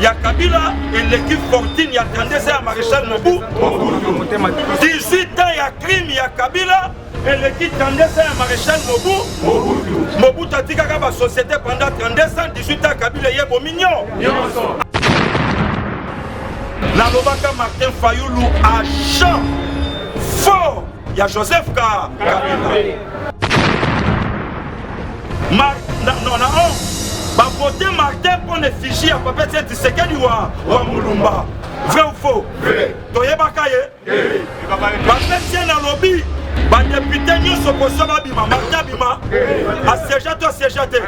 ya Kabila eleki fortune ya 32 ya Maréchal Mobutu. 18 ans ya crime ya Kabila eleki 32 ans ya Maréchal Mobutu. Mobutu atikaka ba société pendant 32 ans, 18 ans Kabila ye bomi nyonso. Nalobaka Martin Fayulu agent fort ya Joseph Kabila. Mar na, no, na 11 bavote Martin mpo na effigie ya Papa Etienne Tshisekedi wa, wa Mulumba. Vrai ou faux? Toyebaka ye. Papa Etienne alobi badepute nyonso poso babima Martin abima asiégea to asiégea te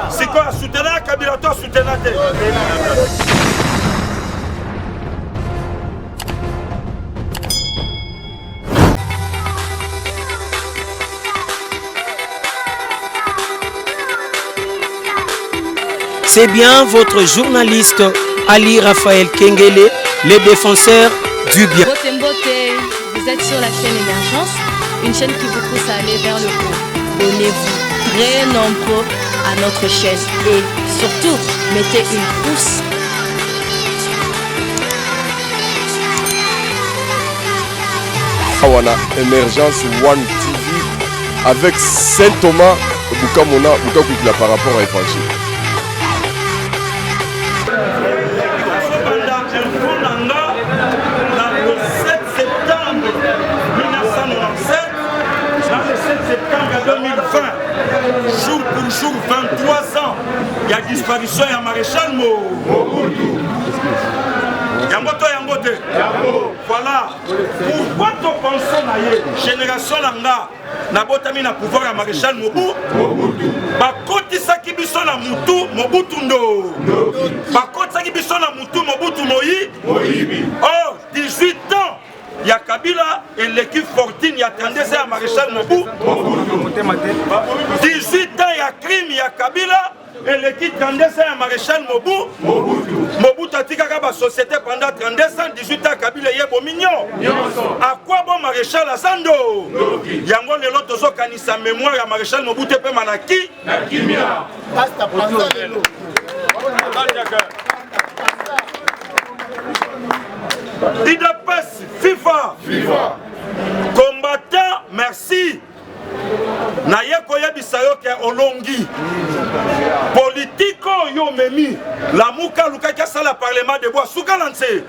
sikoyo asutena ya Kabila to asutena te. C'est bien votre journaliste Ali Raphaël Kengele, le défenseur du bien. Mbote Mbote, vous êtes sur la chaîne Émergence, une chaîne qui vous pousse à aller vers le haut. Abonnez-vous très nombreux à notre chaîne et surtout, mettez une pouce. Awa na Emergence One TV avec Saint Thomas Bukamona Bukakwikila par rapport à évangile. Nazobanda info na nga na le 7 septembre 1997 na le 7 septembre 2020 jour pour jour 23 ans ya disparition ya maréchal Mobutu. Yango to yango te. Voilà pourquoi topense na ye génération na nga nabotami na pouvoir ya maréchal Mobutu. Bakotisaki biso na mutu Mobutu ndo bakotisaki biso na mutu Mobutu moyi. Or 18 ans ya Kabila eleki fortune ya 32 ya maréchal Mobutu. 18 ans ya crime ya Kabila eleki 32 ans ya maréchal Mobutu. Mobutu atikaka ba société pendant 32 ans, 18 ans Kabila ye bomi nyonso. À quoi bon maréchal Azando? Yango lelo tozokanisa mémoire ya maréchal Mobutu pe manaki na kimia. Pasta panza lelo. UDPS FIFA. FIFA. Combattant, merci. Naye koyebisa yo ke olongi politike oyo omemi Lamuka alukaki asala parlement debout asuka na nse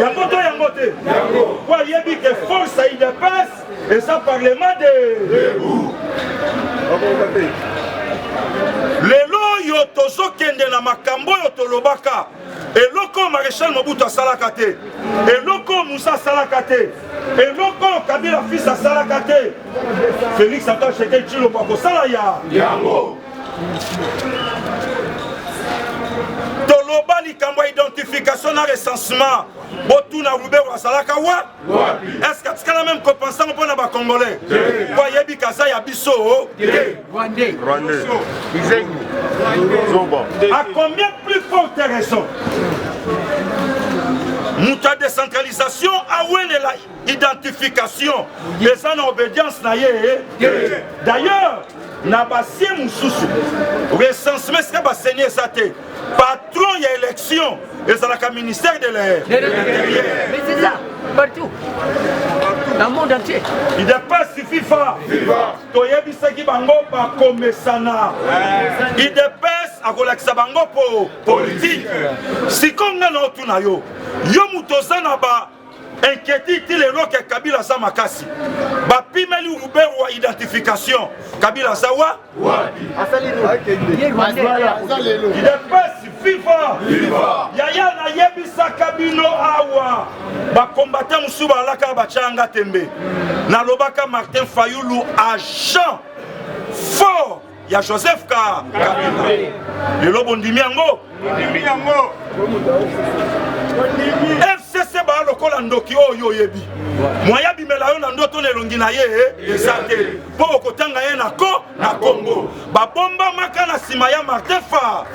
yango to yango te po ayebi ke force ya UDPS eza parlement debout. Lelo oyo tozokende na makambo oyo tolobaka, eloko oyo Maréchal Mobutu asalaka te, eloko oyo Moussa asalaka te, eloko oyo Kabila fils asalaka te, Félix Antoine Tshisekedi Tshilombo akosala ya yango. Toloba likambo ya identification na recensement, botuna Ruberwa azalaka wa est-ce que atikala même kopensa ngo mpona bacongolais po ayebi kaza ya biso te? À combien plus forte raison moto ya décentralisation awelela identification eza na obédience na ye. D'ailleurs na basie mosusu recensement esika baseni eza te, patron ya élection ezalaka ministère de l'intérieur. Mais c'est ça partout dans le monde entier. UDPS FIFA toyebisaki bango bakomesana. UDPS akolakisa bango po politique. Sikoyo nga na otuna yo, yo moto oza na ba inquiétude ti lelo ke Kabila aza makasi, bapimeli Ruberwa identification, Kabila aza wa UDPS FIFA. Yaya nayebisaka bino awa bakombata mosusu balaka batyanga tembe, nalobaka Martin Fayulu agent fort ya Joseph Kabila. Lelo bondimi yango. FCC ba lokola ndoki oyo oyebi moya bimela yo na ndoto na elongi na ye eza te, mpo okotanga ye na ko na Congo. Babombamaka na nsima ya Martin Fa,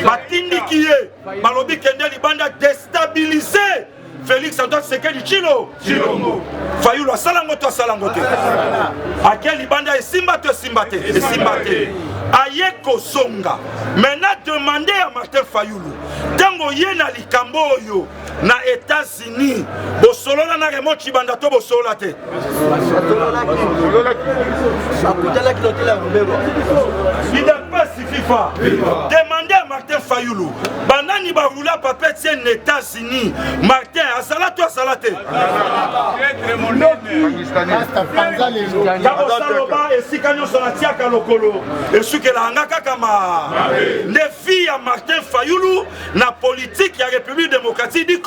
batindiki ye, balobi kende libanda déstabiliser. Félix Antoine Tshisekedi Tshilo Tshilombo. Fayulu asala yango to asala yango te? Ake libanda esimba to esimba te? Esimba te. Aye kozonga. Maintenant demande ya Martin Fayulu ntango ye na likambo oyo na États-Unis bosolola na Raymond Tshibanda to bosolola te? Idapasi FIFA. Demande à Martin Fayulu banani barula papa Etienne na États-Unis. Martin azala to azala te? Kabosaloba esika nyonso natiaka lokolo esukelaka nga kaka ma nde fille ya Martin Fayulu na politique ya République démocratique du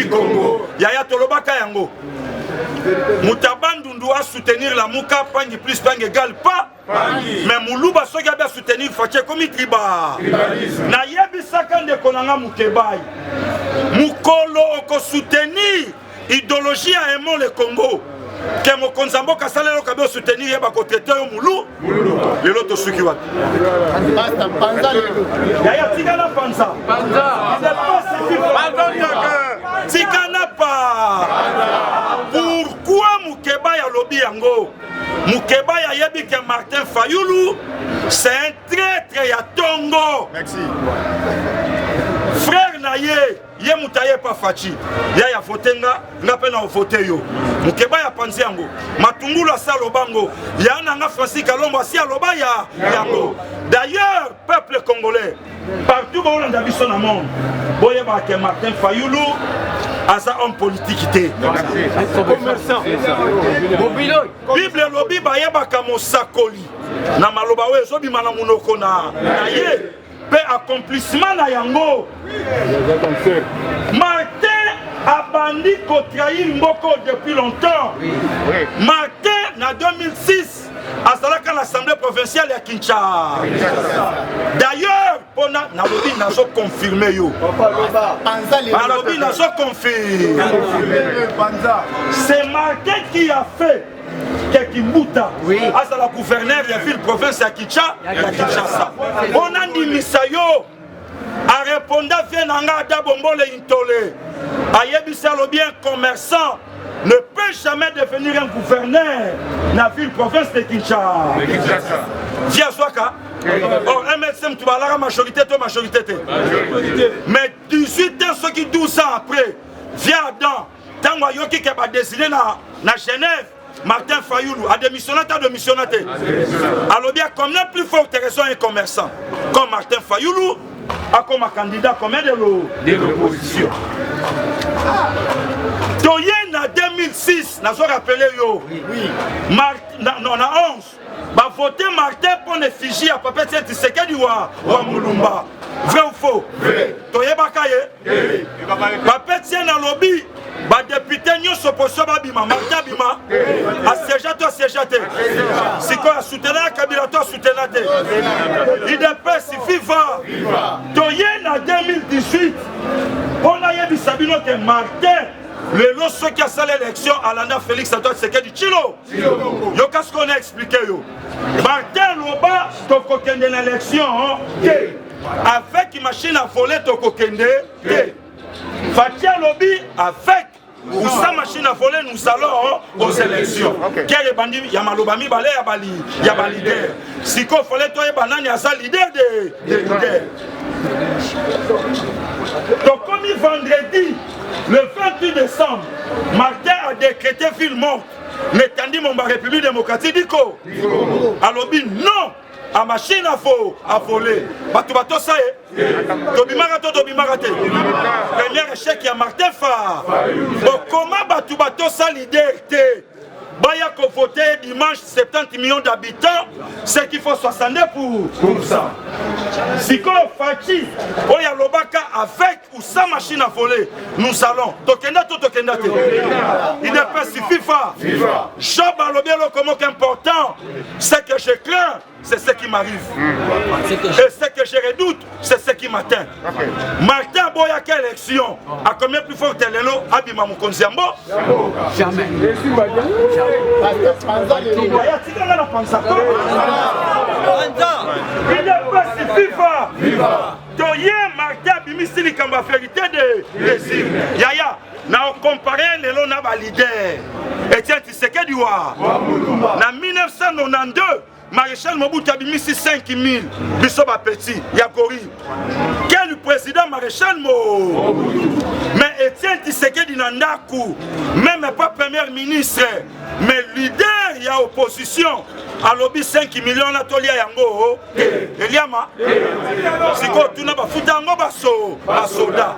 Congo. Yaya tolobaka yango, moto ya Bandundu a soutenir Lamuka, pangi plus pangi égale pas, mais moluba soki abi asoutenir Fatshi ekomi triba. Nayebisaka ndeko na nga Mukebai, mokolo okosoutenir idéologie ya Aimons le Congo ke mokonzi ya mboka asala eloko abi osoutenir ye, bakotraite yo mulu. Lelo tosuki wapi? Yaya, tika na panza, tika na pa. Pourquoi Mukebai alobi yango? Mukebai ayebi ke Martin Fayulu c'est un traître ya tongo. Frère na ye, ye moto aye pa Fatshi, ya ya vote nga, nga mpe na ovote yo. Mukebai apanzi yango, Matungulu asi aloba ngo, ya na nga Francis Kalombo asi aloba ya yango. D'ailleurs peuple congolais partout boolanda biso na monde, boyebaka ke Martin Fayulu aza homme politique te. Bible elobi bayebaka mosakoli na maloba oyo ezobima na monoko na ye mpe accomplissement na yango. Martin abandi kotrahir mboko depuis longtemps. Martin na 2006 azalaka na assemblée provinciale ya Kinshasa. D'ailleurs mpona nalobi, nazoconfirme yo, balobi nazoconfirme, c'est Martin qui a fait ke Kimbuta azala gouverneur ya ville province ya Kinshasa. Mpona ndimisa yo, areponda vie na nga Ada Bombole Intole, ayebisi, alobi un commerçant ne peut jamais devenir un gouverneur na ville province de Kinshasa. Vie azwaka or MLC mutu balaka majorité to majorité te, mais 18 ans soki 12 ans après, vie Adam ntango ayoki ke badesine na Genève, Martin Fayulu adémissionné te, adémissionné te, alobi à combien plus forte raison un commerçant comme Martin Fayulu akoma candidat combien de l'opposition. Toye na 2006, nazo rappele yo, na, na 11 bavote Martin mpo na effigie ya papa Etienne Tshisekedi wa Mulumba. Vrai ou faux? Toyebaka ye papa Etienne alobi badéputé nyonso opposition babima. Martin abima, asiége to asiége te? Sikoyo asoutenaka Kabila to asoutenaka te? UDPS viva! Toye na 2018 mpo nayebisa bino ke Martin lelo soki asala élection, alanda Félix Antoine Tshisekedi Tshilo. Yoka sikoyo na explique yo, Martin loba tokokende na élection te avec machine à voler, tokokende te. Fatshi alobi avec ou sans machine à voler, nous allons aux élections. Kere ebandi ya maloba mibale ya baleader. Sikoyo fallait toyeba nani aza leader de leader. Tokomi vendredi le 28 décembre, Martin a décrété ville morte netandi momba République démocratique du Congo. Alobi non à machine à voler. Bato batosa ye, tobimaka to tobimaka te? Premier échec ya Martin fa bokoma bato batosa leader te, baya kovote dimanche 70 millions d'habitants, ce qu'il faut 62 pour ça. Sikoyo Fatshi oyo alobaka avec ou sans machine à voler nous allons, tokenda to tokenda te? UDPS viva! Job alobi eloko moko important: ce que je crains, c'est ce qui m'arrive. Et ce que je redoute, c'est ce qui m'atteint. Martin aboyaki élection. À combien plus forte lelo abima mokonzi ya mbo? Jamais. Yaya, tikanga na panza to. UDPS viva! Toye, Martin abimisi likambo ya vérité de désir. Yaya, Na okompare lelo na ba leader Etienne Tshisekedi wa na 1992 Maréchal Mobutu abimisi 5000 biso ba petit ya gorille. Quel président Maréchal Mo Mais Etienne Tshisekedi na ndaku même pas premier ministre mais leader ya opposition alobi 5 millions na tolia yango te eliama sikoyo tuna bafuta yango baso basoda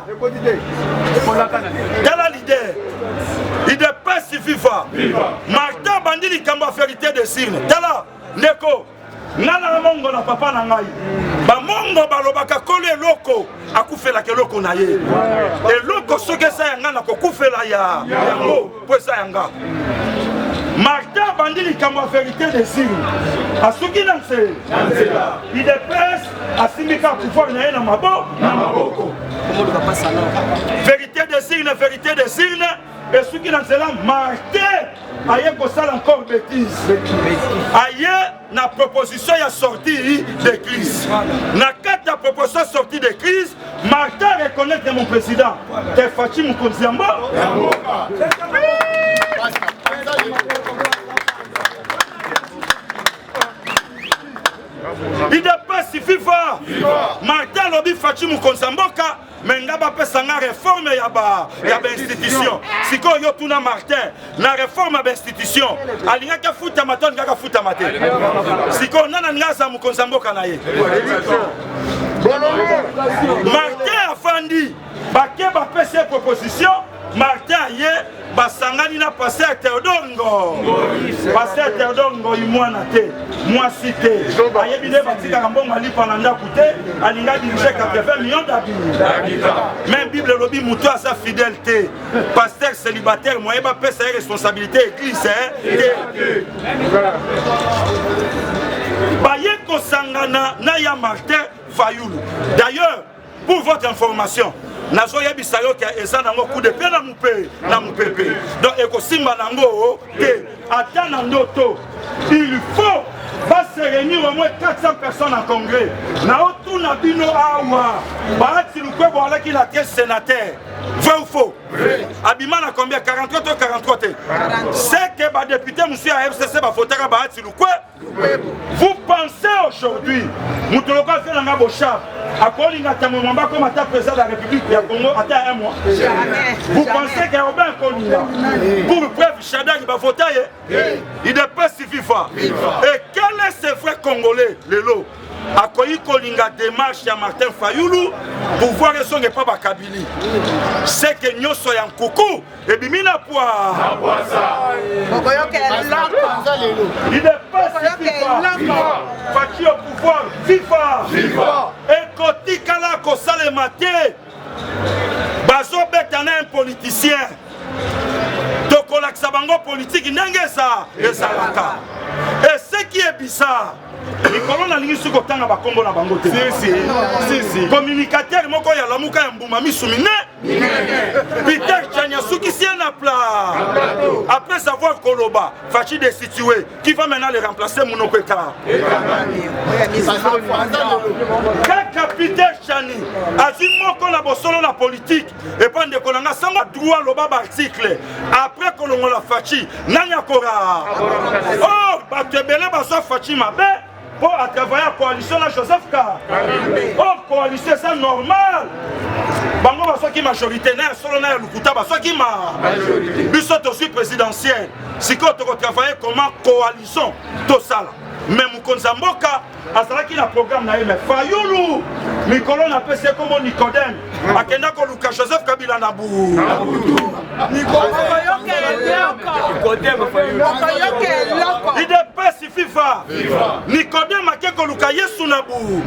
tala leader idepesi viva martin abandi likambo ya verité de sirne tala ndeko nga na mongo na papa na ngai bamongo balobaka kolo eloko akufelaka eloko na ye eloko soki eza ya nga nakokufela ya yango mpo eza ya nga martin abandi likambo ya verité des urnes asuki na nse idps asimbi kaka pouvoir na ye na mabo na maboko vérité des urnes vérité des urnes esuki na nzela martin aye kosala encore bétise aye na proposition ya sortie de crise na kati ya proposition sortie de crise martin reconnaître mon président te faci mokonzi ya mboka idps viva martin alobi faci mokonzi ya mboka me nga bapesa nga reforme ya ba ya bainstitution sikoyo yo tuna martin na reforme ya bainstitution alingaki afutama to alingaki afutama te sikoyo nani alingi aza mokonzi ya mboka na ye martin afandi bake bapesi ye proposition martin aye basangani na pasteur Theodore Ngo pasteur Theodore Ngoi mwana te mwasi te ayebi nde batikaka mbongo alipa na ndako te alinga dirige 80 millions d'habitants mais bible elobi moto aza fidèle te pasteur célibataire moye bapesa ye responsabilité église te baye kosangana na ya Martin Fayulu d'ailleurs Pour votre information, nazoyebisa yo ke eza nango coup de pied na mupe na mupepe donc ekosimba nango te ata na ndoto il faut va se réunir au moins 400 personnes en congrès naotuna bino awa bahati lukwebo alaki na 13 sénateur vrai ou faux abima na combien 43 to 43 te c'est que badepute mosusu ya fcc bafotaka bahati lukwe Vous pensez aujourd'hui, moto lokola aza nanga Boshab akolinga Tambwe Mwamba akoma ata président de la République ya Congo ata un mois. Vous pensez que Robin akolinga pour preuve Shadary bavota ye idps viva. Et quel est ce vrai Congolais lelo akoki kolinga démarche ya Martin Fayulu pouvoir ezonga epa bakabili seke nyonso ya nkuku ebimi na pwa Fatshi au pouvoir viva ekotikala kosalema te bazobeta na un politicien tokolakisa bango politiki ndenge eza ezalaka et ce qui est bizarre likolo nalingi soki kotanga bakombo na bango te communicateur moko ya lamuka ya mbuma misu mine peter chani asukisi ye na pla après avoir koloba faci destitué qui va maintenant le remplacer monoko eka kaka peter chani azwi moko na bosolo na politike epa ndeko na nga sango droit loba baarticle après kolongola faci nani akora or bato ebele bazwa faci mabe mpo atravaille ya coalition na joseph ka or coalition eza normal bango bazwaki majorité na ya solo na ya lokuta bazwaki ma biso tozwi présidentielle sikoyo tokotravaille comment coalition tosala mais mokonzi ya mboka azalaki na programme na ye mais fayulu mikolo napesi ye kombo nicodème akenda koluka joseph kabila na bu idps fifa nicodème ake koluka yesu na bu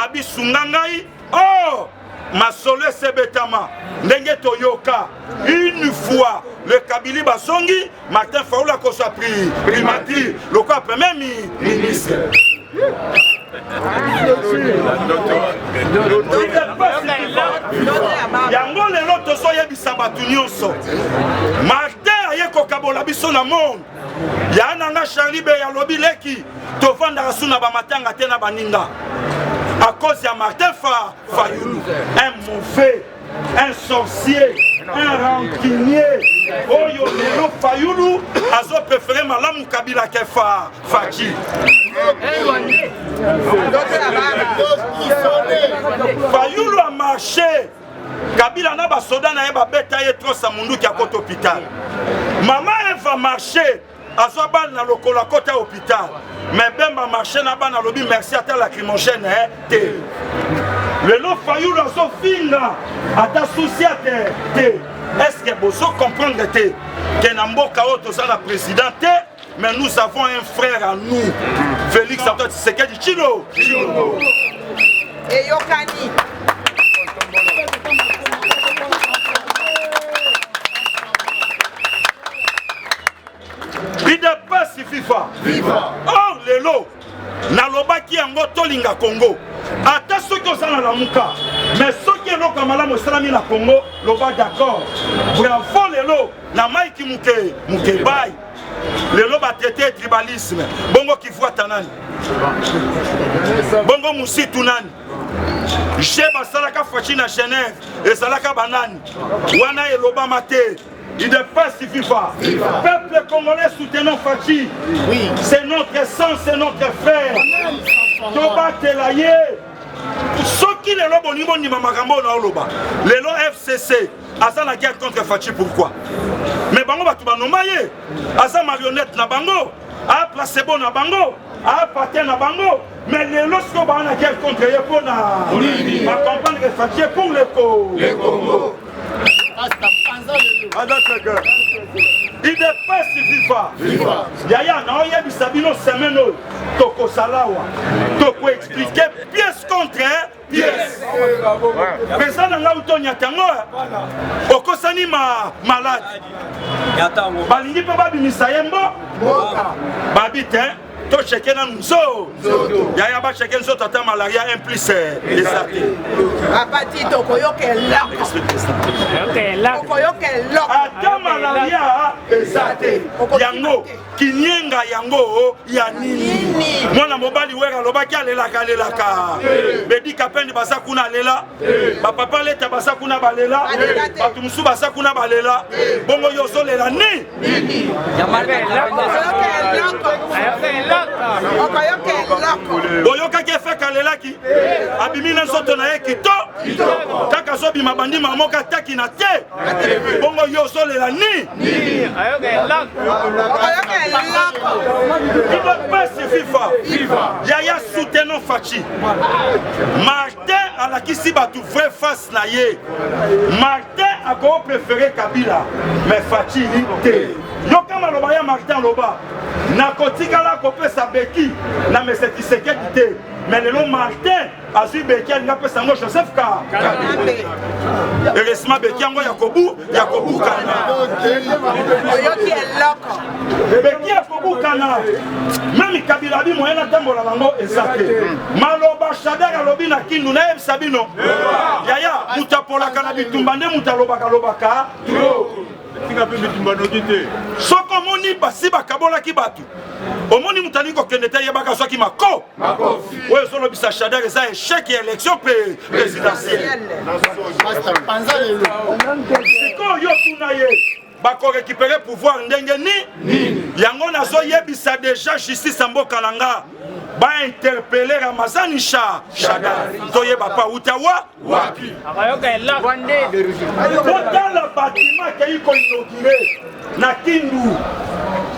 abisunga ngai oh masolo esebetama ndenge toyoka une fois le kabili bazongi Martin Fayulu akozwa prix primature lokola premier ministre. Yango lelo tozoyebisa bato nyonso Martin aye kokabola biso na monde ya na nga Charlie Bey alobi leki tovandaka su na bamatanga te na baninga à cause ya Martin Fa Fayulu un mauvais un sorcier. Un rancunier oyo lelo Fayulu azo préféré malamu Kabila ke fa Fatshi. Fayulu a marché Kabila na basoda na ye babeta ye trosa munduki akota hôpital. Mama Eva marché azwa bana na lokolo akota hôpital mais Bemba marché na bana alobi merci ata lacrymogène eh, te lelo Fayulu azofinga ata souci te te. Est-ce que bozo comprendre te ke na mboka oyo toza na président te, mais nous avons un frère à nous, Félix Antoine Tshisekedi Tshilo Tshilombo. Eyokani. Udps viva. Viva. Or lelo nalobaki yango tolinga Congo ata soki oza na lamuka, mais soki eloko ya malamu esalami na Congo loba d'accord, bravo. Lelo na Mike Muke Mukebayi lelo batraite tribalisme, bongo Kivuata nani, bongo Musitu nani, je basalaka Fatshi na Genève ezalaka banani wana elobama te. Udps viva. Peuple congolais, soutenons Fatshi. Oui. C'est notre sang, c'est notre frère. Tobatela ye. Soki lelo bolingi bondima makambo oyo naoloba, lelo FCC aza na guerre contre Fatshi, pourquoi? Mais bango bato banoma ye, aza marionnette na bango, a placebo na bango, a patin na bango. Mais lelo sikoyo baa na guerre contre ye mpo na bacomprendre que Fatshi est pour le Congo. Udps viva. Yaya naoyebisa bino semaine oyo tokozala awa tokoexplike pièce contre pièce. Président na ngai utonyata yango okosani ma malade, balingi mpe babimisa ye mbo babi te tocheke nanu nzo yaya bacheke nzoto ata malaria 1 plus eza te. Papa Tito, okoyoka eloko. Okoyoka eloko. Ata malaria eza te. Yango kinienga yango ya nini? Mwana mobali Wera alobaki alelaka alelaka. Bedi Kapende baza kuna alela, bapapa Leta baza kuna balela, bato mosusu baza kuna balela, bongo yo ozolela nini? Boyokaki efeke alelaki, abimi na nzoto na ye kito kaka azobima bandima moko ataki na te, bongo yo ozolela nini? Udps viva. Yaya, soutenons Fatshi. Martin alakisi bato vraie face na ye. Martin ako préféré Kabila mais Fatshi te. Yoka maloba ya Martin aloba nakotikala kopesa beki na mese Tshisekedi te, mais lelo Martin azwi beki alingi apesa yango Joseph Kabila. Heureusement beki yango ya kobu ya kobukana, Oyoki eloko. Beki ya kobukana, meme Kabila abi moyen atambola nango eza te. Maloba Shadary alobi na Kindu nayebisa bino yaya, moto apolaka na bitumba nde moto alobaka lobaka trop. Soki omoni basi bakabolaki bato, omoni moto alingi kokende te, yebaka azwaki mako oyo ezolobisa Shadary eza échec ya élection présidentielle. Sikoyo yo tuna ye bakorécupere pouvoir ndenge nini? Yango nazoyebisa déjà justice ya mboka na nga bainterpele Ramazani Shadary, toyeba pa uta wa wapi. Botala batima akei koinaugure na Kindu,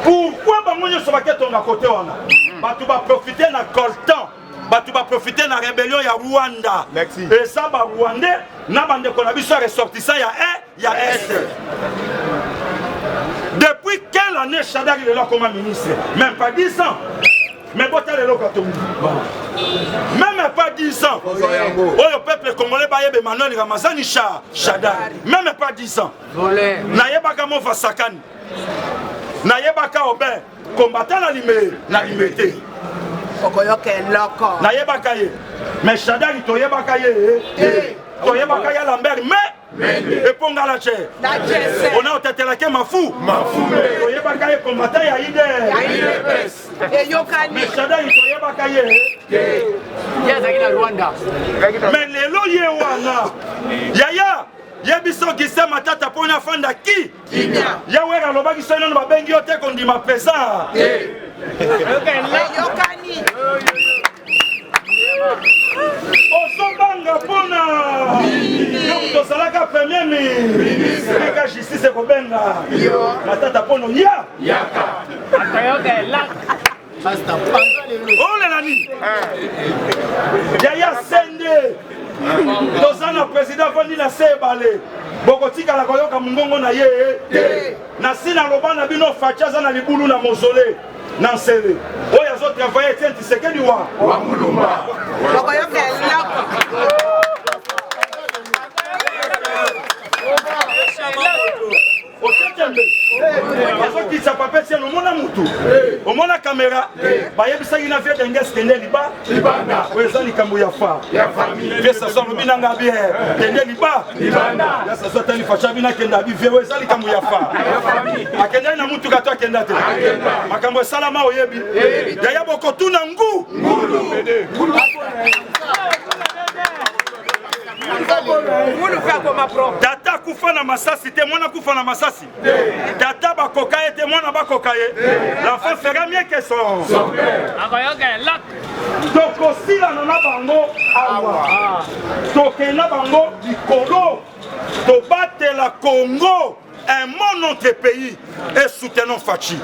pourquoi bango nyonso baketonga kote wana? Bato baprofite na coltan, bato baprofite na rébellion ya Rwanda, eza barwandais na bandeko na biso ya ressortissant ya e ya est. Depuis quelle année Shadary lelo akoma ministre? Même pas 10 ans. Mais botala eloko atongi, même pas 10 ans oyo peuple congolais bayeba Emmanuel Ramazani Shadary, même pas 10 ans. Nayebaka Mova Sakani, nayebaka Aubin combattant na lime na Limete. Okoyoka eloko. Nayebaka ye, mais Shadary toyebaka ye te, toyebaka ya Lambert mais epongala ce ona otetelake mafu, toyebaka ye combattant ya ide Eyokani. Mais Shadary toyebaka ye, Ye azalaki na Rwanda. Mais lelo ye wana yaya. Yebisa Augustin Matata poni afanda ki ya Wera alobaki soki nano babengi yo te kondima pesa. Eyokani. Ozobanga mpona yo moto ozalaka premier ministre justice ekobenga Matata mpono ya olela nini yaya sende toza na président afandi na se ebale bokotikala koyoka mongongo na ye te na si naloba na bino faci aza na libulu na mozole na nsele oyo azotravaille etienne tisekedi wa Bokoyoka eloko. Otie tembe bazokitisa papa etienne omona mutu omona kamera bayebisaki na vie denges kende liba oyo eza likambo ya fa vie saso alobi nanga bie kende liba ya saso atali facha bino akende abi vie oyo eza likambo ya fa akendaki na mutuka to akenda te makambo esalama oyebi yaya bokotuna ngu Tata akufa na masasi te, mwana akufa na masasi. Tata bakoka ye te, mwana bakoka ye. L'enfant fera mieux que son. Tokosilana na bango awa. Tokei na bango likolo. Tobatela Congo. Aimons notre pays et soutenons Fatshi.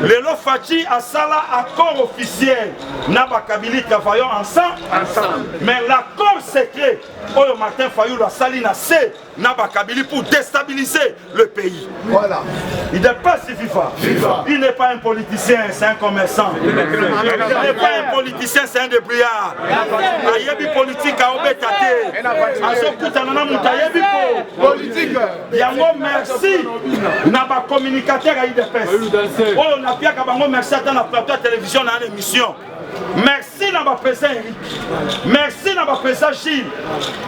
Lelo Fatshi asala accord officiel na bakabili travaillons ensemble. ensemble. Mais l'accord secret oyo Martin Fayulu asali na se na bakabili pour déstabiliser le pays. Voilà. Il n'est pas si FIFA. Viva. Il n'est pas un politicien, c'est un commerçant. Il n'est pas un politicien, c'est un débrouillard. Ayebi politique aobeta te. Azokutana na moto ayebi po. Politique. Yango merci na ba communicateur ya UDPS. Oyo napiaka bango merci ata na plateau ya télévision na émission. Merci na ba président Eric. Merci na ba président Gilles,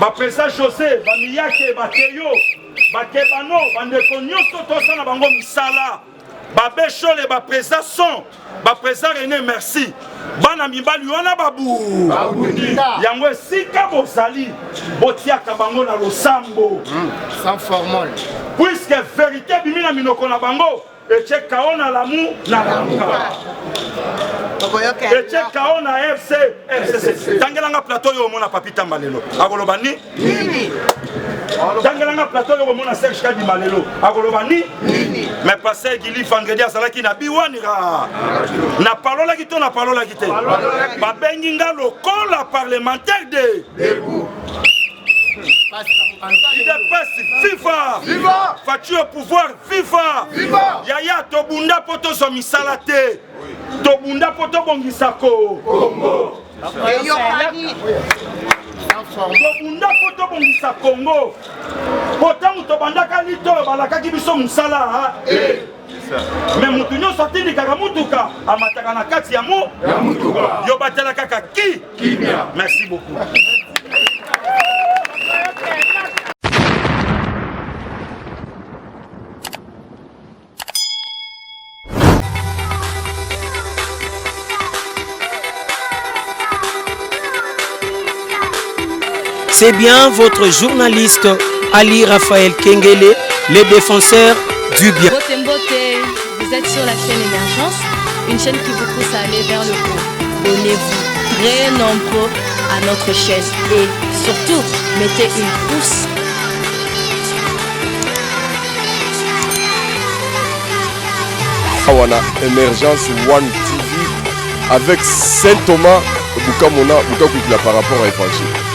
ba président José, ba Miyake, ba Teyo, ba Kebano, ba ndeko nyonso tosala bango misala. Ba Beshole, ba président Son, ba président René merci. Bana mibali wana babu. Yango esika bozali botiaka bango na losambo. Sans formol. Puisque vérité bimi na minoko na bango etie kao na lamu na lamuka. Etie kao na FC FCC. Tangelanga plateau yo omona Papi Tamba lelo. Akoloba ni? Nini? Tangelanga plateau yo omona Serge Kadima lelo. Akoloba ni? Nini? Mais pasteur Gili vendredi azalaki na biwanira. Na palolaki to na palolaki te. Babengi nga lokola parlementaire de Debout. UDPS viva! Viva! Fatshi au pouvoir viva! Viva! Yaya tobunda po tozwa misala te. Tobunda po tobongisa ko. Congo. Eyokani. Tobunda po tobongisa Congo. Po ntango tobandaka lito oyo balakaki biso mosala. Mais motu nyonso atindikaka mutuka amataka na kati ya mu yo batela kaka ki merci beaucoup. C'est bien votre journaliste Ali Raphaël Kengele, le défenseur du bien. Mbote Mbote, vous êtes sur la chaîne Émergence, une chaîne qui vous pousse à aller vers le haut. Abonnez-vous très nombreux à notre chaîne et surtout, mettez une pouce. Awa na Emergence One TV avec Saint Thomas Bukamona Bukakwikila par rapport à évangile.